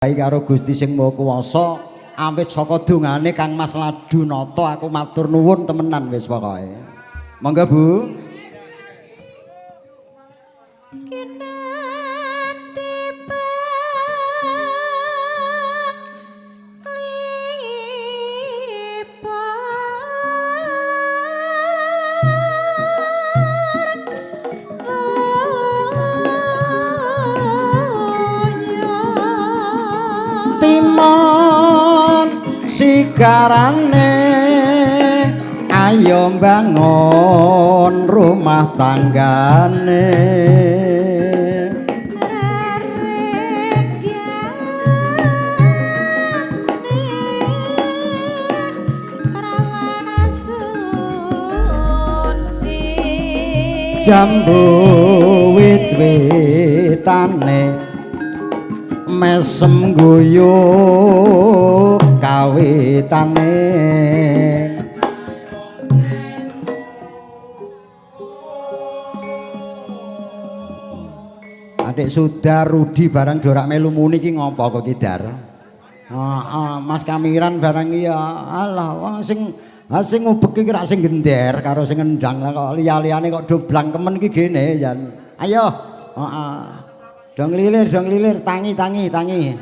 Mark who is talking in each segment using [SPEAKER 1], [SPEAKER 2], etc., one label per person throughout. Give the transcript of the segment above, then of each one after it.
[SPEAKER 1] Karo Gusti sing Maha Kuwasa awit saka dongane Kang Mas Ladunata aku matur nuwun temenan wis pokoke. Monggo Bu. Sigarane ayo bangun rumah tanggane jambu wit-witane mesem guyu kawitane. Adik Sudar Rudi barang dorak melu muni iki ngopo kok ki Dar? Heeh, Mas Kamiran barang iki ya alah wong sing sing ngubek iki rak sing gender karo sing ngendang lah kok liya-liyane kok do blangkemen iki gene jan. Ayo, heeh. Dong lilir, tangi tangi tangi.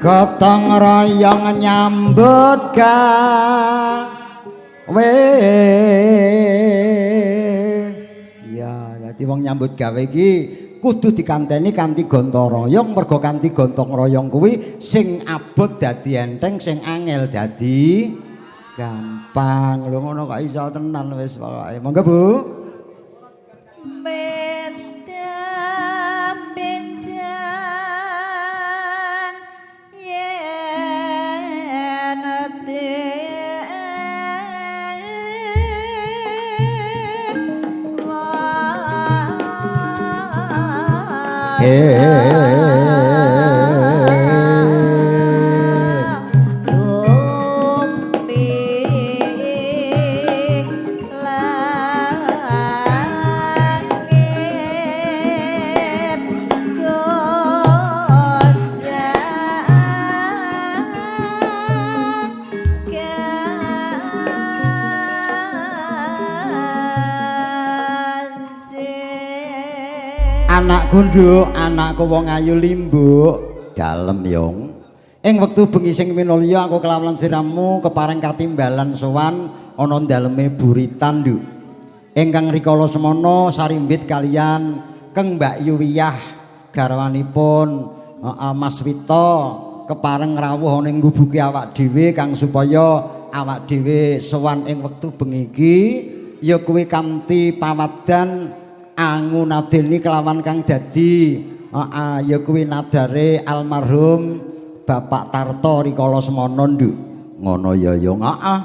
[SPEAKER 1] Gotong royong nyambut gawe. Ya, dadi wong nyambut gawe iki kudu dikanteni kanthi gotong royong, mergo kanthi gotong royong kuwi sing abot dadi enteng, sing angel dadi gampang. Lho ngono kok iso tenan wis pokoke. Monggo Bu. Anakku nduk, anakku wong ayu limbuk dalem yong. Ing wektu bengi sing minulya aku kelawan siramu kepareng katimbalan sowan ana daleme buritan nduk. Ingkang rikala semana sarimbit kalian Keng Mbak Yuwiyah garwanipun Mas Wito kepareng rawuh ana ing gubuke awak dhewe kang supaya awak dhewe sowan ing wektu bengi iki ya kuwi kanthi pawadan angu nadeni kelawan kang dadi ya kuwi nadare almarhum Bapak Tarto rikala semana nduk. Ngono ya ya heeh.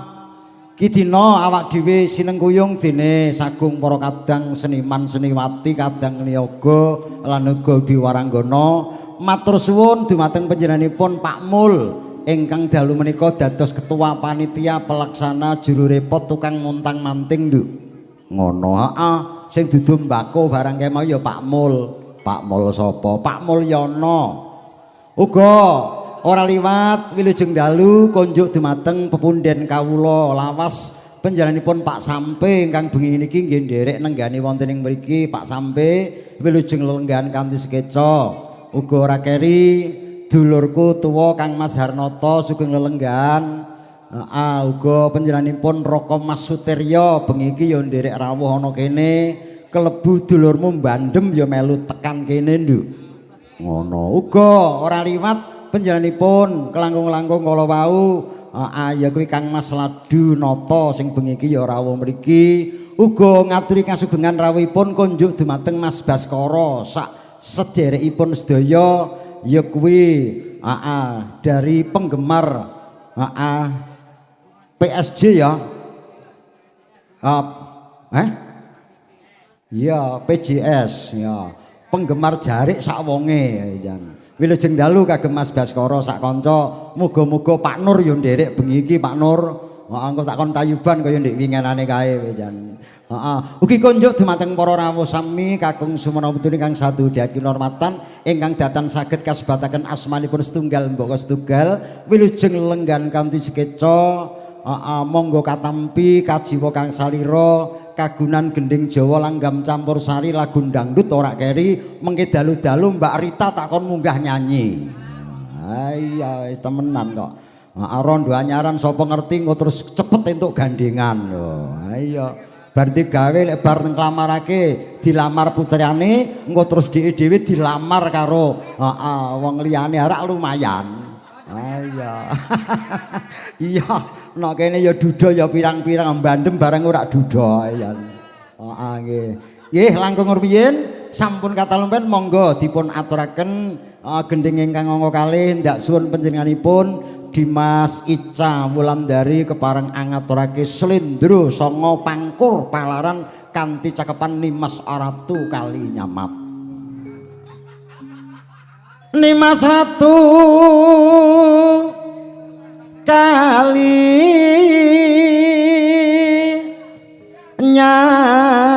[SPEAKER 1] Ki dina awak dhewe sinengkuyung dene sagung para kadang seniman seniwati kadang niyaga lan uga biwaranggana matur suwun dumateng panjenenganipun Pak Mul ingkang dalu menika dados ketua panitia pelaksana juru repot tukang montang-manting nduk. Ngono heeh. Sing dudu mbako barang kae mau ya Pak Mul. Pak Mul sapa? Pak Mulyono. Uga ora liwat wilujeng dalu konjuk dumateng pepunden kawula lawas panjenenganipun Pak Sampe ingkang bengi niki nggih nderek nenggani wonten ing mriki. Pak Sampe wilujeng lelenggahan kanthi sekeca. Uga ora keri dulurku tuwa Kang Mas Harnoto sugeng lelenggahan. Uga panjenenganipun Raka Mas Sutirya bengi iki ya nderek rawuh ana kene. Kelebu dulurmu bandem ya melu tekan kene, Nduk. Ngono. Uga ora liwat panjenenganipun kelangkung-langkung kala wau, ya kuwi Kang Mas Ladu Nata sing bengi iki ya rawuh mriki. Uga ngaturi kasugengan rawuhipun kunjuk dumateng Mas Baskara sak sederekipun sedaya ya kuwi dari penggemar PSG ya. Iya, PJS ya. Penggemar jarik sak wonge jan. Wilujeng dalu kagem Mas Baskara sak kanca. Muga-muga Pak Nur yo nderek bengi iki Pak Nur. Heeh, engko tak kon tayuban kaya ndek wingenane kae jan. Heeh. Ugi kunjuk dumateng para rawuh sami kakung sumana putri kang satu dhat kinurmatan ingkang datan saged kasebataken asmanipun setunggal mbaka setunggal. Wilujeng lenggan kanthi sekeca. Heeh, monggo katampi kajiwa kang salira kagunan gending Jawa langgam campur sari lagu dangdut ora keri mengke dalu-dalu Mbak Rita tak kon munggah nyanyi. Iya wis temenan kok. Heeh, rondo anyaran sapa ngerti engko terus cepet entuk gandengan lho. Iya. Bar digawe lek bar nglamarake dilamar putrane engko terus dhek dhewe dilamar karo heeh wong liyane arak lumayan. Iya. Iya, nek kene ya duda ya pirang-pirang bandem barang ora duda ya. Heeh nggih. Nggih langkung rumiyin sampun katalumpen monggo dipun aturaken gendhing ingkang angka kalih ndak suwun panjenenganipun Dimas Ica Wulandari kepareng angaturake slendro sanga pangkur palaran kanthi cakepan Nimas Ratu Kalinyamat. Nimas Ratu Kali Nyamat.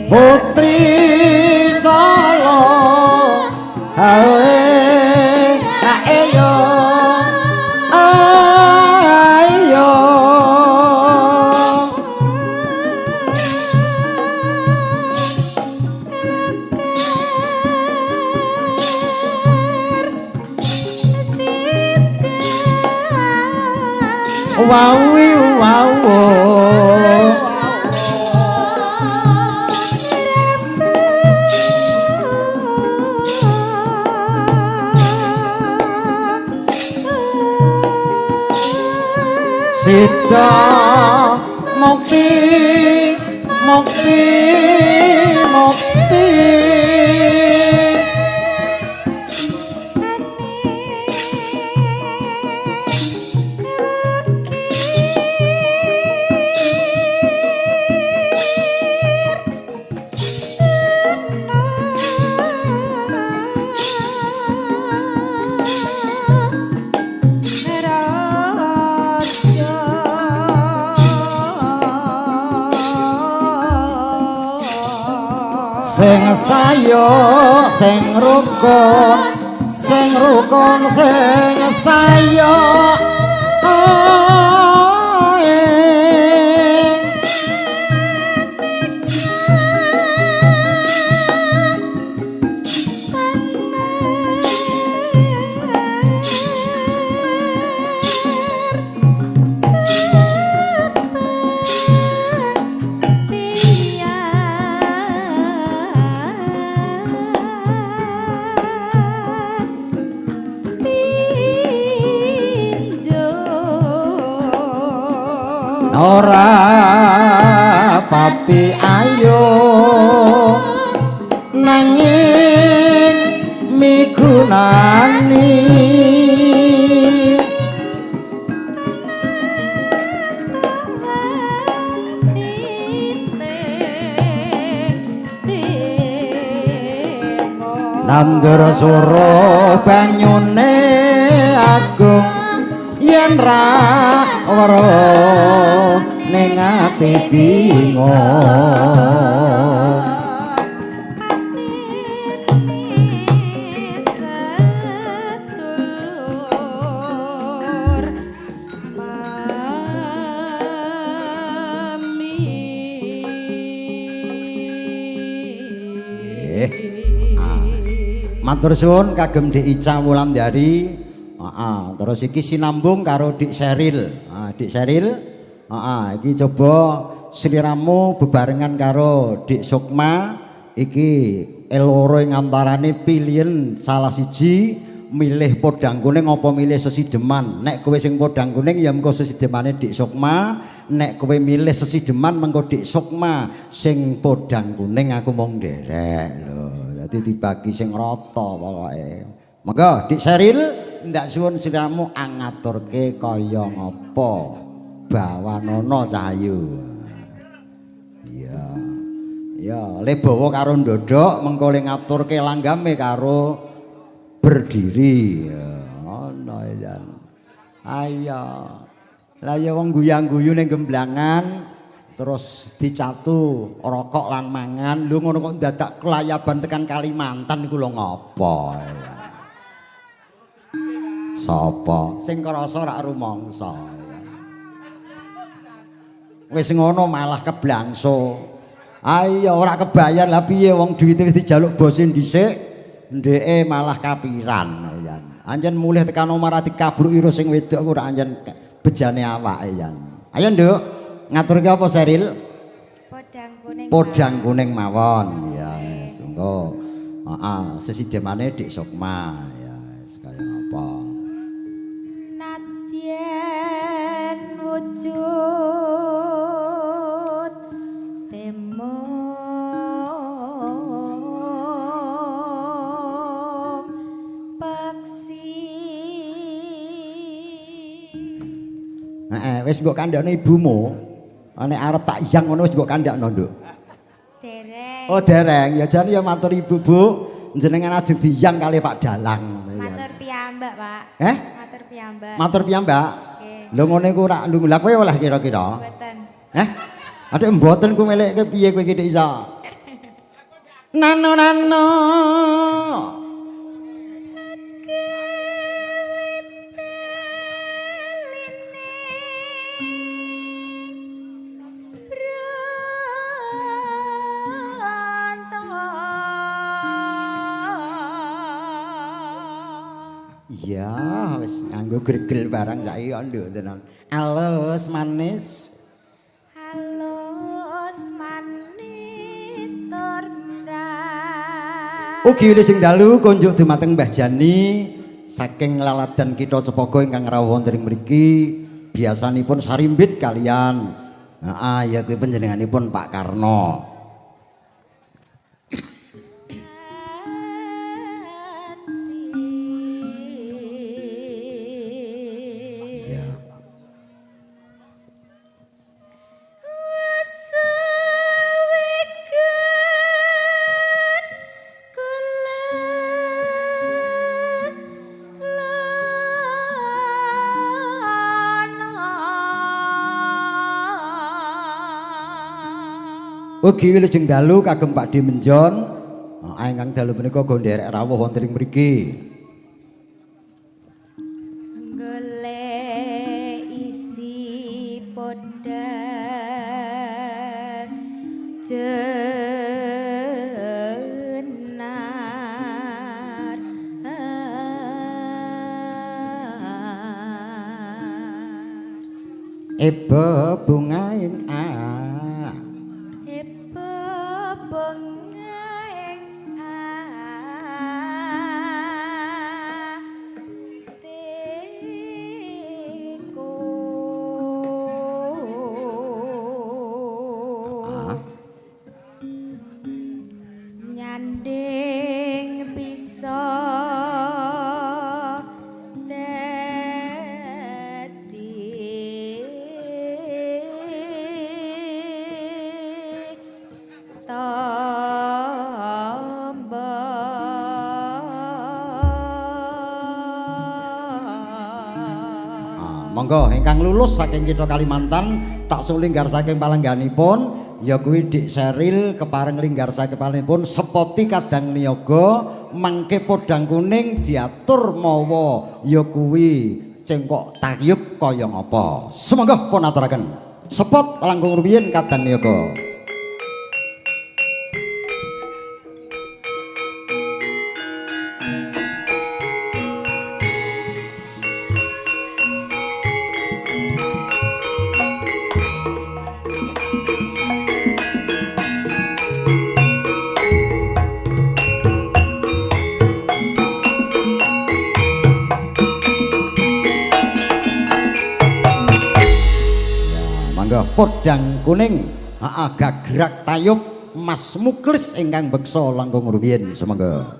[SPEAKER 1] Putri Solo ae ayo ayo wow wow. Sida mukti mukti mukti sing sayo sing rukun sing rukun sing sayo ora pati ayo nanging migunani Soro banyune agung yen ra weruh ning ati bingung.
[SPEAKER 2] Sedulur mami.
[SPEAKER 1] Matur suwun kagem Dik Ica Wulandari. Heeh, terus iki sinambung karo Dik Seril. Ah, Dik Seril, heeh, iki coba sliramu bebarengan karo Dik Sukma iki eloro ing antarane pilihan salah siji milih podang kuning apa milih sesideman. Nek kowe sing podang kuning ya mengko sesidemane Dik Sukma, nek kowe milih sesideman mengko Dik Sukma sing podang kuning aku mung nderek lho. Dadi dibagi sing rata pokoke. Monggo Dik Seril ndak suwun sliramu angaturke kaya ngapa bawanana Cahayu. Iya. Ya, le bawa karo ndodhok mengko le ngaturke langgame karo berdiri. Ya, ngono ya. Ayo. Lah ya wong guyang-guyu ning gemblangan terus dicatu rokok lan mangan. Lho ngono kok dadak kelayaban tekan Kalimantan iku lho ngopo ya. Sapa sing krasa rak rumangsa. Wis ngono malah keblangso. Ayo ora kebayar lah piye wong duwite wis dijaluk bose dhisik, ndeke malah kapiran ya. Anjen mulih tekan omah ra dikabruki ro sing wedok ora anjen bejane awake ya. Ayo Nduk, ngaturke apa Seril?
[SPEAKER 3] Podang kuning.
[SPEAKER 1] Podang kuning mawon ya, sungguh. Heeh, sesidemane Dik Sukma ya, wis kaya ngapa.
[SPEAKER 3] Nadyan wujud temung peksi.
[SPEAKER 1] Heeh, wis mbok kandhakno ibumu. Nek arep tak yang ngono wis mbok kandhakno, Nduk.
[SPEAKER 3] Dereng.
[SPEAKER 1] Oh, dereng. Ya jane ya matur ibu, Bu. Jenengan ajeng diyang kali Pak Dalang.
[SPEAKER 3] Matur piyambak, Pak.
[SPEAKER 1] Eh?
[SPEAKER 3] Matur piyambak.
[SPEAKER 1] Matur piyambak.
[SPEAKER 3] Nggih.
[SPEAKER 1] Lho ngene iku ora lho lha kowe oleh kira-kira.
[SPEAKER 3] Mboten.
[SPEAKER 1] Eh? Adik mboten ku melekke piye kowe iki Dik iso? Nano nano. Iya, wis nganggo gregel barang saiki kok nduk tenan. Alus manis.
[SPEAKER 3] Halus manis tur mrah.
[SPEAKER 1] Ugi wilujeng dalu kunjuk dumateng Mbah Jani saking laladan Kitha Cepogo ingkang rawuh wonten ing mriki biasanipun sarimbit kalian. Heeh, ya kuwi panjenenganipun Pak Karno. Ya.
[SPEAKER 3] Wasuwikan kula lana.
[SPEAKER 1] Ugi wilujeng dalu kagem Pak D Menjon. Heeh, ingkang dalu punika go nderek rawuh wonten ing mriki.
[SPEAKER 3] Golek isi podang jenar.
[SPEAKER 1] Eba bunga ing a.
[SPEAKER 3] Eba bunga ing atiku.
[SPEAKER 1] Ah.
[SPEAKER 3] Nyanding bisa dadi.
[SPEAKER 1] Monggo ingkang lulus saking kitha Kalimantan tak sulinggar saking palengganipun ya kuwi Dik Seril kepareng linggar saking palengganipun Sepoti Kadang Niyaga mangke podang kuning diatur mawa ya kuwi cengkok tayub kaya ngapa. Sumangga pun aturaken. Sepot langkung rumiyin Kadang Niyaga. Podang kuning gagrak tayub Mas Muklis ingkang beksa langkung rumiyin sumangga.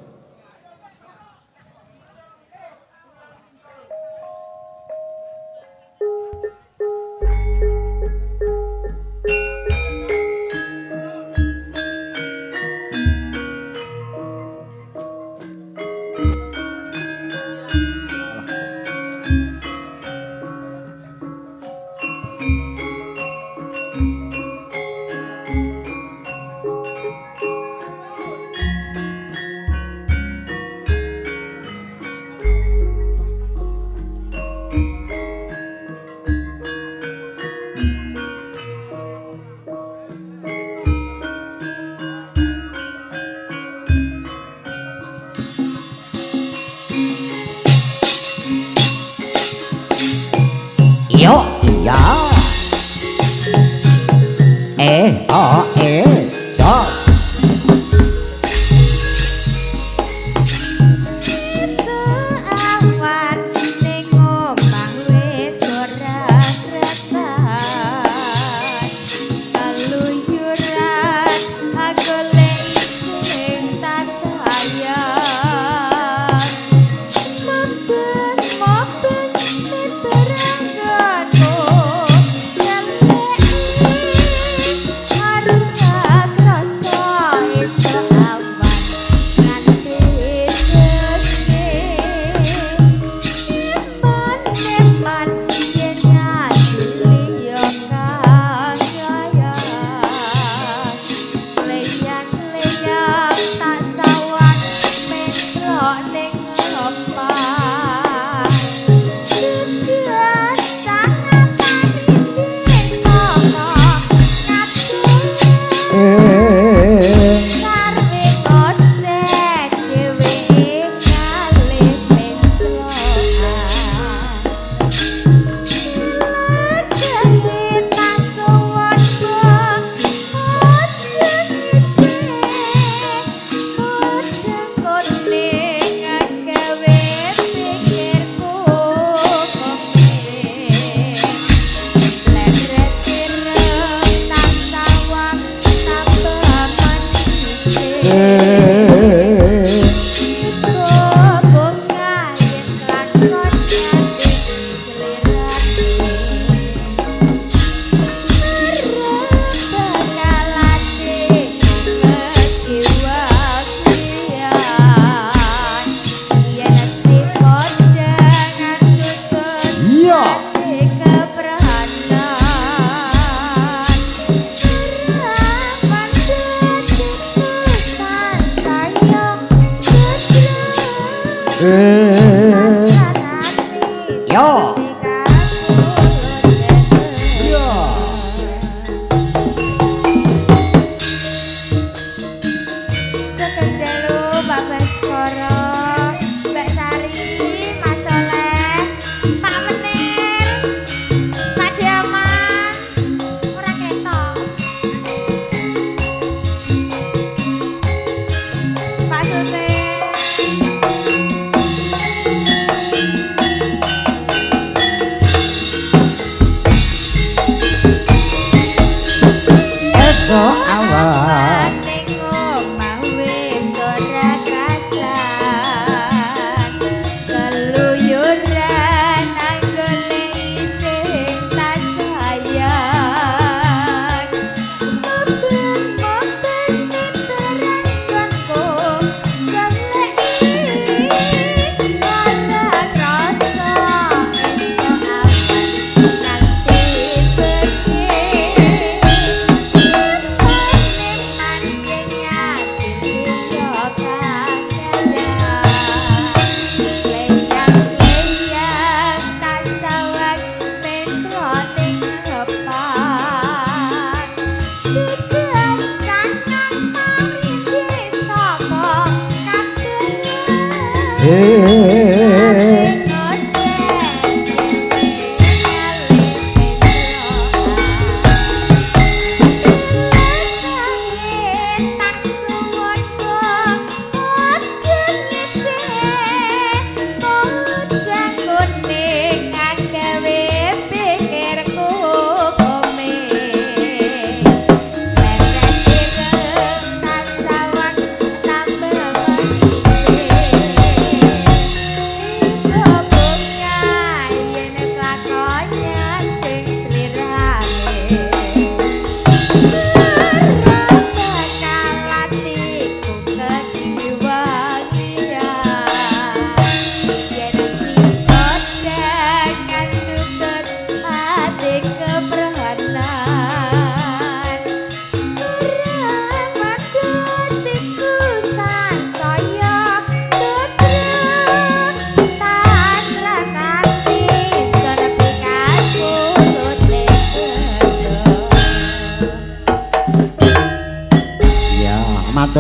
[SPEAKER 1] Yo iya. Eh oh eh jos.
[SPEAKER 3] Awan ning omah wis ora krasan. Keluyuran golek sing tak sayang. Meben-meben miberanggonmu nyeleki harum.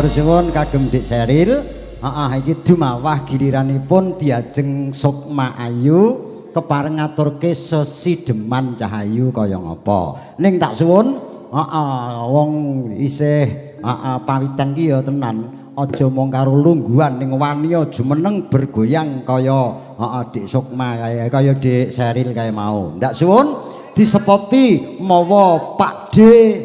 [SPEAKER 1] matur suwun kagem Dik Seril. Heeh, iki dumawah giliranipun diajeng Sukma Ayu kepareng ngaturke sesideman Cahayu kaya ngapa. Ning tak suwun, heeh, wong isih heeh pawitan ki ya tenan, aja mung karo lungguhan ning wani aja meneng bergoyang kaya heeh Dik Sukma kaya kaya Dik Seril kaya mau. Ndak suwun disepoti mawa Pak D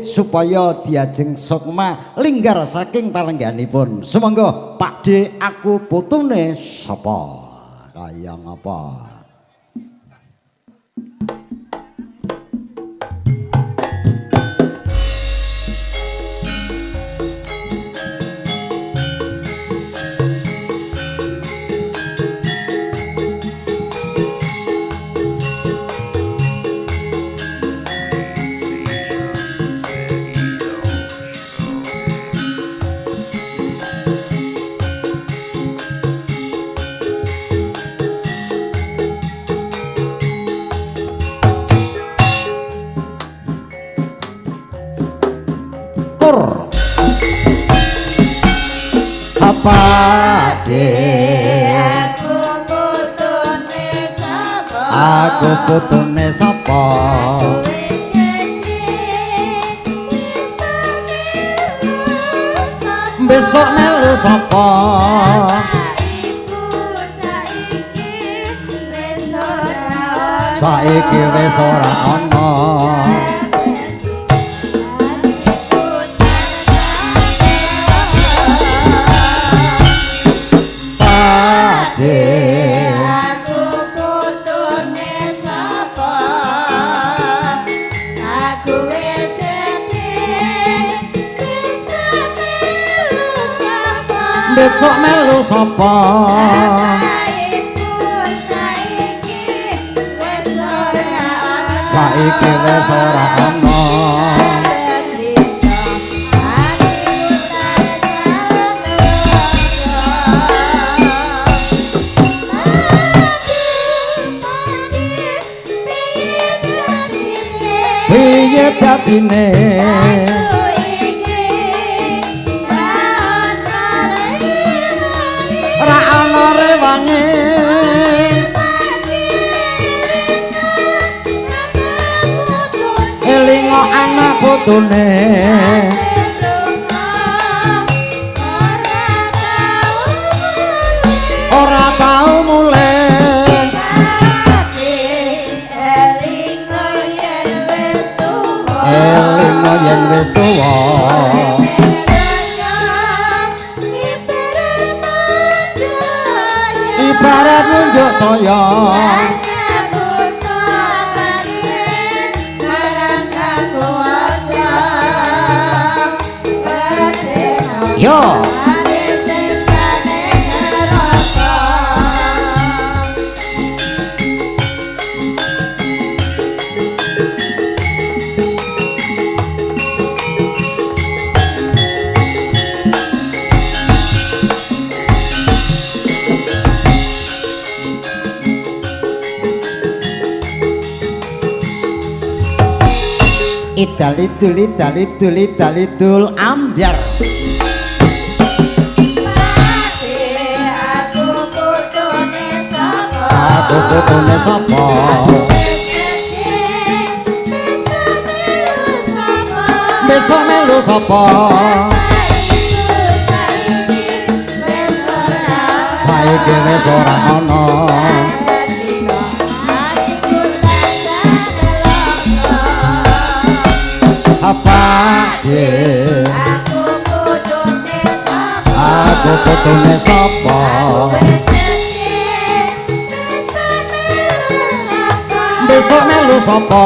[SPEAKER 1] supaya diajeng Sukma linggar saking palengganipun. Sumangga Pak D, aku putune sapa? Kaya ngapa? Kur. Apa De?
[SPEAKER 2] Aku putune sapa?
[SPEAKER 1] Aku putune sapa?
[SPEAKER 3] Wis gedhe besok melu sapa?
[SPEAKER 1] Besok melu sapa?
[SPEAKER 3] Ibu saiki wis ora ono.
[SPEAKER 1] Saiki wis ora ana. Pak De.
[SPEAKER 2] Aku putune sapa? Aku wis gedhe
[SPEAKER 3] Besok melu sapa?
[SPEAKER 1] Besok melu sapa?
[SPEAKER 3] Ibu saiki
[SPEAKER 2] wis ora ana.
[SPEAKER 1] Saiki wis ora ana. Piye dadine? Ra ana rewange. Elingo anak putune. Ora tau mulih. Elingo yen wis tuwa. Ibarat nunjuk toya. Yo. Idal idul idal idul idal idul ambyar. Aku putune sapa? Besok melu sapa? Saiki wis ora ana. Apa De?
[SPEAKER 3] Aku putune sapa?
[SPEAKER 1] Aku putune sapa? Besok melu sapa?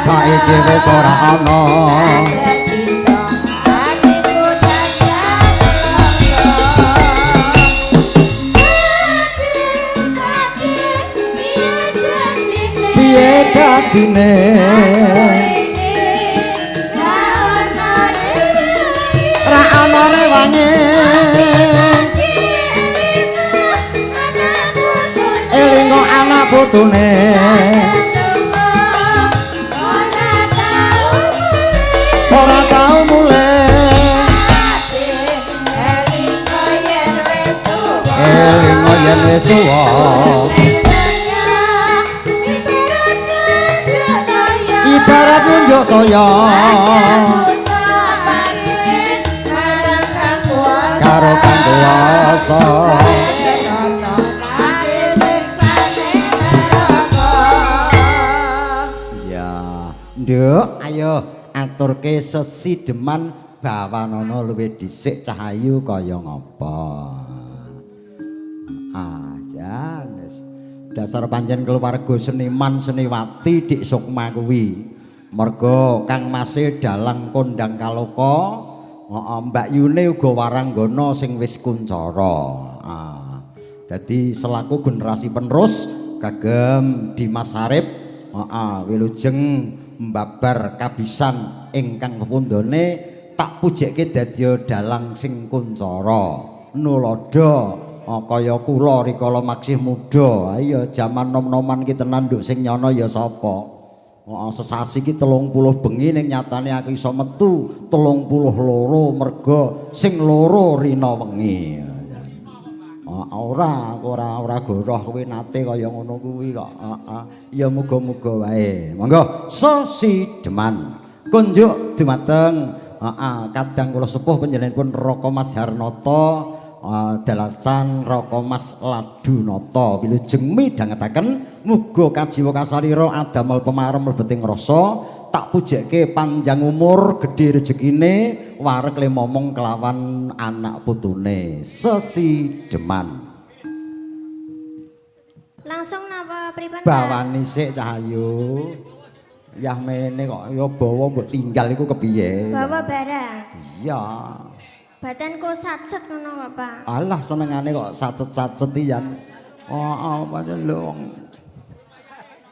[SPEAKER 1] Saiki wis ora ana. Piye dadine? Ra ana rewange. Elingo anak putune. wis tuwa. Ibarat nunjuk toya karo kang kuwasa. Ya, Nduk, ayo aturke sesideman bawanana luwih dhisik Cahayu kaya ngapa. Ah, jan wis. Dasar pancen keluarga seniman seniwati Dik Sukma kuwi. Merga Kang Mase dalang kondang kaloka, heeh, Mbak Yune uga waranggana sing wis kuncara. Ah. Dadi selaku generasi penerus kagem Dimas Arif, heeh, wilujeng mbabar kabisan ingkang pepundhone tak pujekke dadi dalang sing kuncara. Nuloda kaya kula rikala maksih muda. Ayo jaman nom-noman ki tenan nduk sing nyono ya sapa? Heeh, sesasi ki 30 bengi ning nyatane aku iso metu 32 merga sing loro rina wengi. Ora, aku ora goroh kuwi nate kaya ngono kuwi kok. Heeh. Ya muga-muga wae. Monggo sesideman kunjuk dumateng heeh kadang kula sepuh panjenenganipun Raka Mas Harnata dalasan Raka Mas Ladunata wilujeng midhangetaken muga kajiwa kasarira adamel pemarem mlebeting rasa tak pujekke panjang umur gedhe rejekine wareg le momong kelawan anak putune sesideman.
[SPEAKER 4] Langsung napa pripun, Pak?
[SPEAKER 1] Bawani sik Cahayu. Yah mene kok ya bawa mbok tinggal iku kepiye?
[SPEAKER 4] Bawa barang.
[SPEAKER 1] Iya.
[SPEAKER 4] Badanku satset ngono kok, Pak.
[SPEAKER 1] Alah senengane kok satset-satset iki jan. Oh, pancen lho wong.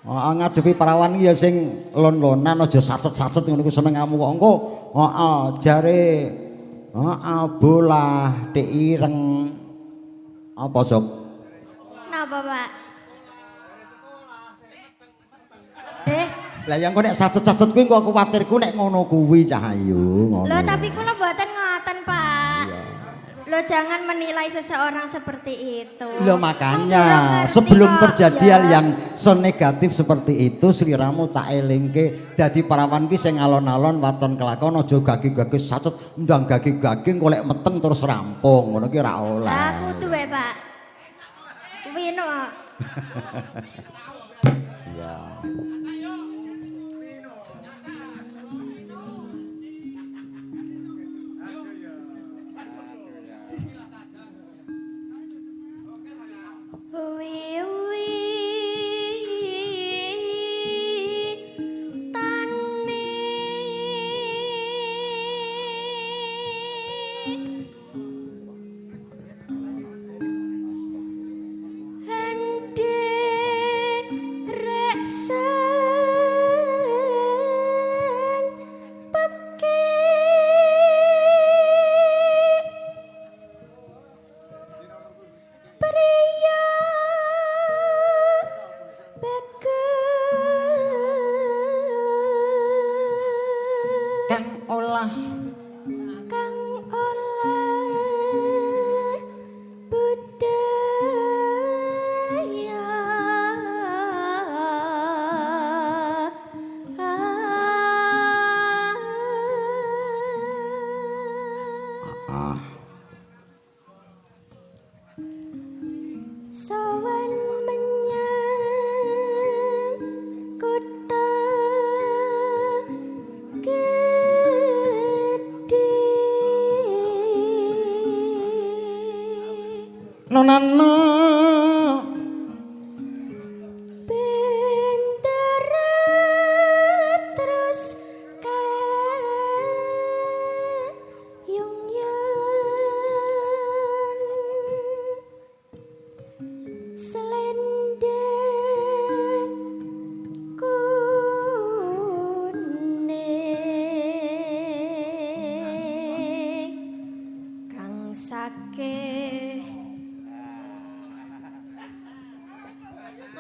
[SPEAKER 1] Heeh, ngadepi parawan iki ya sing lon-lonan aja satset-satset ngono iku senengamu kok engko. Heeh, jare heeh bolah tik ireng. Apa sok?
[SPEAKER 4] Napa, Pak?
[SPEAKER 1] Lah yang kok nek satset-satset kuwi kok kuwatirku nek ngono kuwi Cahayu ngono.
[SPEAKER 4] Loh, tapi kula mboten ngoten, Pak. Loh, jangan menilai seseorang seperti itu.
[SPEAKER 1] Loh
[SPEAKER 4] Wong
[SPEAKER 1] makanya
[SPEAKER 4] durung ngerti
[SPEAKER 1] sebelum
[SPEAKER 4] kok,
[SPEAKER 1] terjadi
[SPEAKER 4] ya.
[SPEAKER 1] hal yang senegatif seperti itu sliramu tak elingke dadi parawan ki sing alon-alon waton kelakon aja gage-gage sacet ndang gage-gage engko lek meteng terus rampung ngono ki ora oleh.
[SPEAKER 4] Lah kudu wae, Pak. Wino.
[SPEAKER 1] Iya.
[SPEAKER 4] Wiwi tani hendek reksan peke priya bagus
[SPEAKER 1] Kang olah
[SPEAKER 4] kang olah budaya.
[SPEAKER 1] Ah.
[SPEAKER 4] Sowan menyang kutha gedhe.
[SPEAKER 1] Nonano
[SPEAKER 4] Bendera terus kayungyan selendang kuning kang sakeh.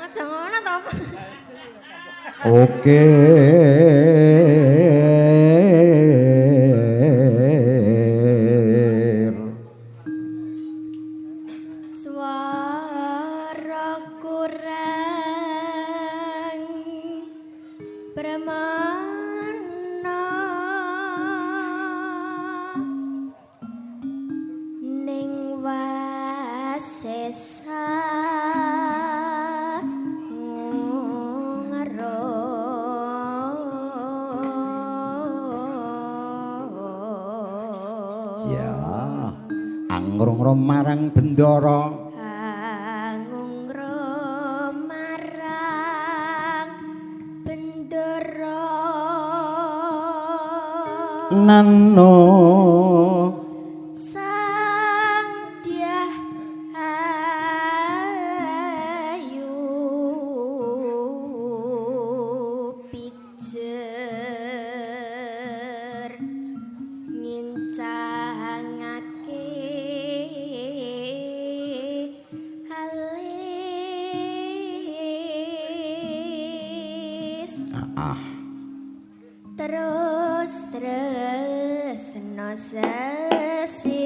[SPEAKER 4] Aja ngono to, Pak.
[SPEAKER 1] Oke.
[SPEAKER 4] Swara Sesang
[SPEAKER 1] Ya. Angrung marang bendara.
[SPEAKER 4] Angungro marang bendara.
[SPEAKER 1] Nano
[SPEAKER 4] Sang Dyah Ayu Pijer ngincangake alis.
[SPEAKER 1] Ah.
[SPEAKER 4] Terus tresno sesideman.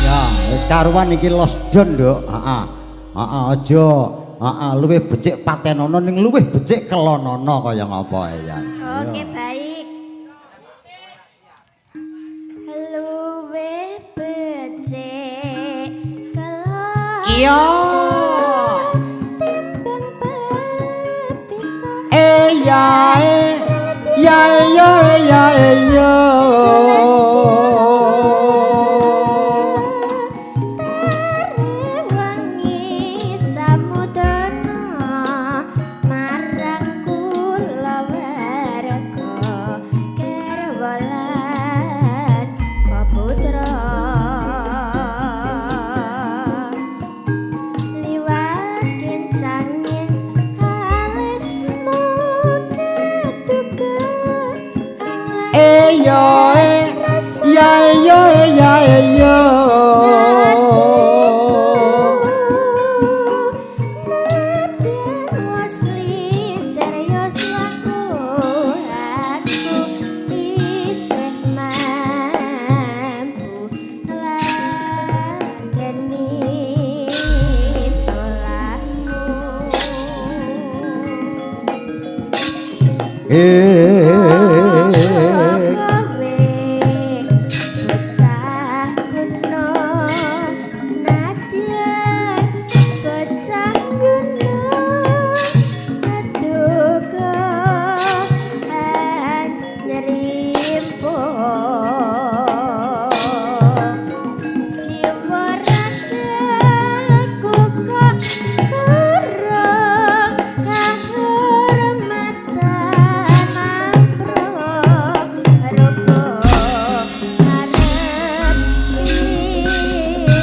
[SPEAKER 1] Ya, wis karuan iki los don, Nduk. Heeh. Heeh, aja. Heeh, luwih becik patenono ning luwih becik kelonono kaya ngapa ya.
[SPEAKER 4] Oke, baik. Luwih becik kelon.
[SPEAKER 1] Iya.
[SPEAKER 4] Timbang pepisah.
[SPEAKER 1] Eh ya eh. Ya ya ya ya.
[SPEAKER 4] Wangi samudana marang kula warga garwa lan peputra liwat kencangin alismu ketuka
[SPEAKER 1] Eh ya eh. Ya ya ya ya. Eh.
[SPEAKER 4] Kowe bocah kuno senadyan bocah kuno aduka nyerimpo jiwa ragaku kok kurang kahormatan amproh rupa arep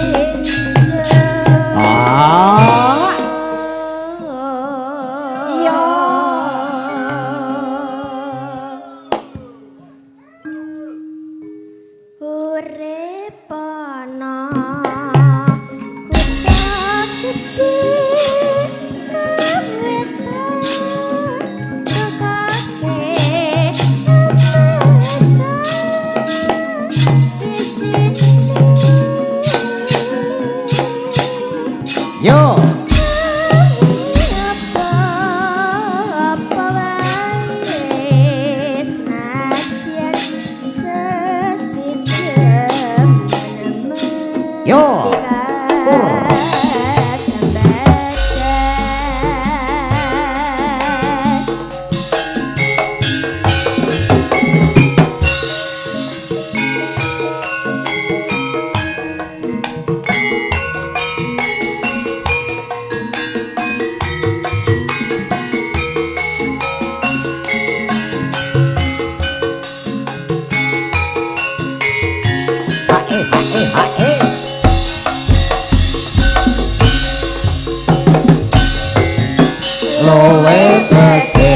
[SPEAKER 4] ingsun.
[SPEAKER 1] Ah.
[SPEAKER 4] Iya. Urip ana kutha gedhe kawetan tukake isine.
[SPEAKER 1] Yo.
[SPEAKER 4] Apa wae senadyan sesidhem
[SPEAKER 1] Yo. Kur.
[SPEAKER 4] Sambadan.
[SPEAKER 1] Ha eh ha eh ha eh. Luwe becik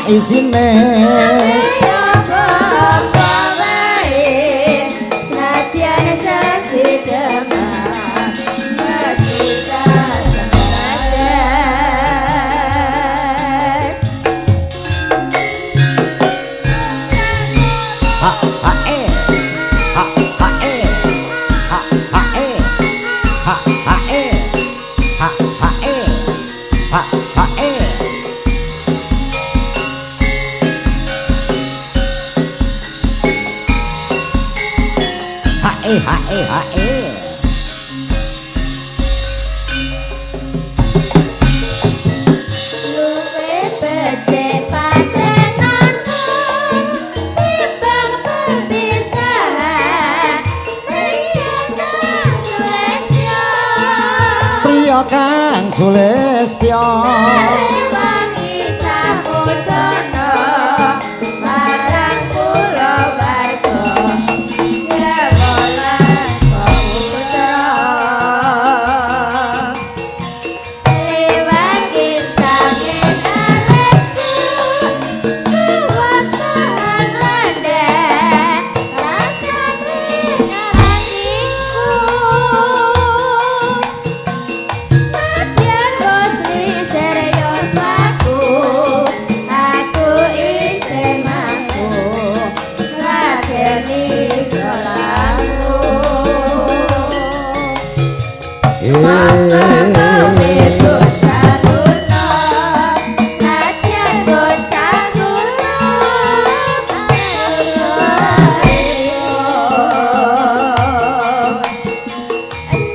[SPEAKER 1] saisine.
[SPEAKER 2] Apa wae senadyan sesideman mesti kasempadan.
[SPEAKER 1] Ha ha e. Ha ha e. Ha ha e. Ha ha e. Ha ha e. Ha ha e. Ha e ha e ha e.
[SPEAKER 2] Luwih becik patenanku timbang perpisahan priya kang sulestya.
[SPEAKER 1] Priya kang sulestya.
[SPEAKER 2] Rewangi samudana marang kulawarga garwa lan pemuda. Liwat kincange alisku kuwasan landhep rasane atiku. Nadyan Gusli serius waku, aku isih mampu ngladeni salahku. Mongko kowe bocah guna, senadyan bocah guna,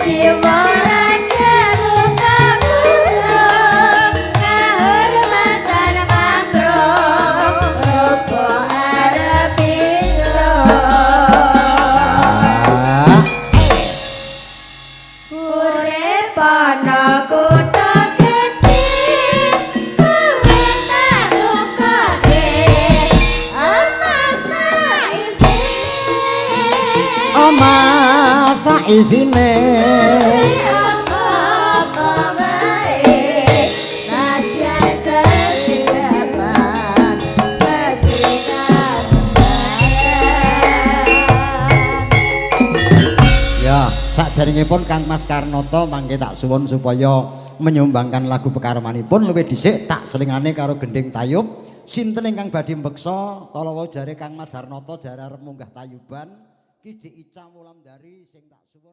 [SPEAKER 2] jiwa raga luka guna, kahormatan mamprung, rupa arep iso.
[SPEAKER 1] Ah.
[SPEAKER 2] Urip ana kutha gedhe, kowe tak tukake omah saisine.
[SPEAKER 1] Omah saisine.
[SPEAKER 2] Apa-apa wae, nadyan sesideman mesti kasembadan.
[SPEAKER 1] Ya, sakderengipun Kang Mas Karnoto mangke tak suwun supaya menyumbangkan lagu pekarmanipun luwih dhisik tak selingane karo gending tayub. Sinten ingkang badhe mbeksa kala wau jare Kang Mas Harnoto jare arep munggah tayuban, Ki Dik Ica Wulandari sing tak suwun.